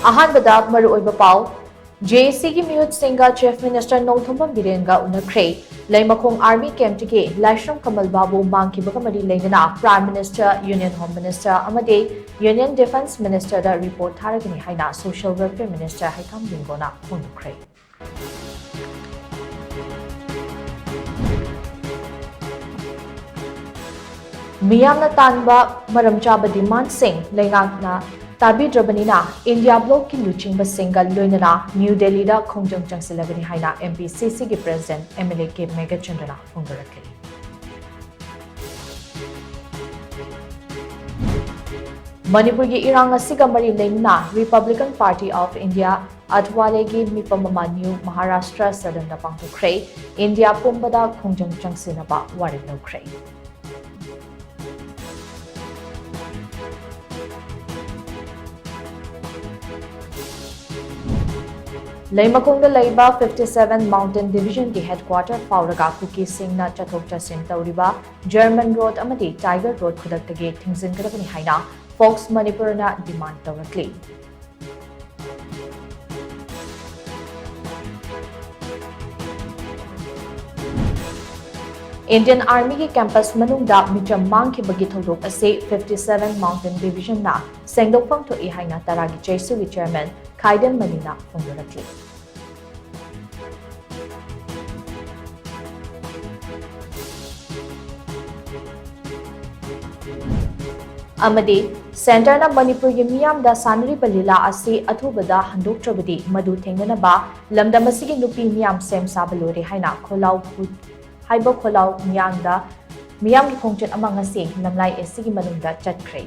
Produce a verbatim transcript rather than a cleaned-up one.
ꯑꯍꯥꯟꯕꯗ ꯃꯔꯨꯑꯣꯏꯕ ꯄꯥꯎ, J A Cꯒꯤ ꯃꯤꯍꯨꯠꯁꯤꯡꯒ Chief Minister Nongthombam ꯕꯤꯔꯦꯟꯒ ꯎꯅꯈ꯭ꯔꯦ꯫ ꯂꯩꯃꯈꯣꯡ Army Campꯇꯒꯤ ꯂꯥꯏꯁ꯭ꯔꯝ ꯀꯃꯜ ꯕꯥꯕꯨ ꯃꯥꯡꯈꯤꯕꯒ ꯃꯔꯤ ꯂꯩꯅꯅ Prime Minister, Union Home Minister ꯑꯃꯗꯤ Union Defence Ministerꯗ report ꯊꯥꯔꯒꯅꯤ ꯍꯥꯏꯅ Social Welfare Minister ꯍꯩꯈꯥꯝ ꯂꯤꯡꯒꯣꯅ ꯐꯣꯡꯗꯣꯛꯈ꯭ꯔꯦ꯫ ꯃꯤꯌꯥꯝꯅ ꯇꯥꯟꯕ ꯃꯔꯝ ꯆꯥꯕ demandꯁꯤꯡ ꯂꯩꯉꯥꯛꯅ ꯇꯥꯕꯤꯗ꯭ꯔꯕꯅꯤꯅ India Blockꯀꯤ ꯂꯨꯆꯤꯡꯕꯁꯤꯡꯒ ꯂꯣꯏꯅꯅ New Delhiꯗ ꯈꯣꯡꯖꯪ ꯆꯪꯁꯤꯜꯂꯒꯅꯤ ꯍꯥꯏꯅ M P C Cꯒꯤ President M L A K ꯃꯦꯘꯆꯟꯗ꯭ꯔꯅ ꯐꯣꯡꯗꯣꯔꯛꯂꯤ꯫ ꯃꯅꯤꯄꯨꯔꯒꯤ ꯏꯔꯥꯡ ꯑꯁꯤꯒ ꯃꯔꯤ ꯂꯩꯅꯅ Republican Party of India ꯑꯊꯋꯥꯂꯦꯒꯤ ꯃꯤꯐꯝ ꯑꯃ New Maharashtra Sadanꯗ ꯄꯥꯡꯊꯣꯛꯈ꯭ꯔꯦ꯫ India ꯄꯨꯝꯕꯗ ꯈꯣꯡꯖꯪ ꯆꯪꯁꯤꯟꯅꯕ ꯋꯥꯔꯦꯞ ꯂꯧꯈ꯭ꯔꯦ꯫ ꯂꯩꯃꯈꯣꯡꯗ ꯂꯩꯕ fifty seven Mountain Divisionꯒꯤ headquarter ꯐꯥꯎꯔꯒ ꯀꯨꯀꯤꯁꯤꯡꯅ ꯆꯠꯊꯣꯛ ꯆꯠꯁꯤꯟ ꯇꯧꯔꯤꯕ German Road ꯑꯃꯗꯤ Tiger Road ꯈꯨꯗꯛꯇꯒꯤ ꯊꯤꯡꯖꯤꯟꯒꯗꯕꯅꯤ ꯍꯥꯏꯅ Fox Manipurꯅ demand ꯇꯧꯔꯛꯂꯤ꯫ Indian Armyꯒꯤ campus ꯃꯅꯨꯡꯗ ꯃꯤꯆꯝ ꯃꯥꯡꯈꯤꯕꯒꯤ ꯊꯧꯗꯣꯛ ꯑꯁꯤ fifty seven Mountain Divisionꯅ ꯁꯦꯡꯗꯣꯛꯐꯝ ꯊꯣꯛꯏ ꯍꯥꯏꯅ ꯇꯔꯥꯒꯤ ꯆꯩꯁꯨꯒꯤ chairman ꯈꯥꯏꯗꯦꯝ ꯃꯅꯤꯅ ꯐꯣꯡꯗꯣꯔꯛꯂꯤ꯫ ꯑꯃꯗꯤ centreꯅ ꯃꯅꯤꯄꯨꯔꯒꯤ ꯃꯤꯌꯥꯝꯗ ꯁꯥꯟꯅꯔꯤꯕ ꯂꯤꯂꯥ ꯑꯁꯤ ꯑꯊꯨꯕꯗ ꯍꯟꯗꯣꯛꯇ꯭ꯔꯕꯗꯤ ꯃꯗꯨ ꯊꯦꯡꯅꯅꯕ ꯂꯝꯗꯝ ꯑꯁꯤꯒꯤ ꯅꯨꯄꯤ ꯃꯤꯌꯥꯝ ꯁꯦꯝ ꯁꯥꯕ ꯂꯣꯏꯔꯦ ꯍꯥꯏꯅ ꯈꯣꯜꯂꯥꯎ ꯍꯥꯏꯕ ꯈꯣꯜꯂꯥꯎ ꯃꯤꯌꯥꯝꯗ, ꯃꯤꯌꯥꯝꯒꯤ ꯈꯣꯡꯆꯠ ꯑꯃ ꯉꯁꯤ ꯂꯝꯂꯥꯏ ꯑꯦꯁꯤꯒꯤ ꯃꯅꯨꯡꯗ ꯆꯠꯈ꯭ꯔꯦ꯫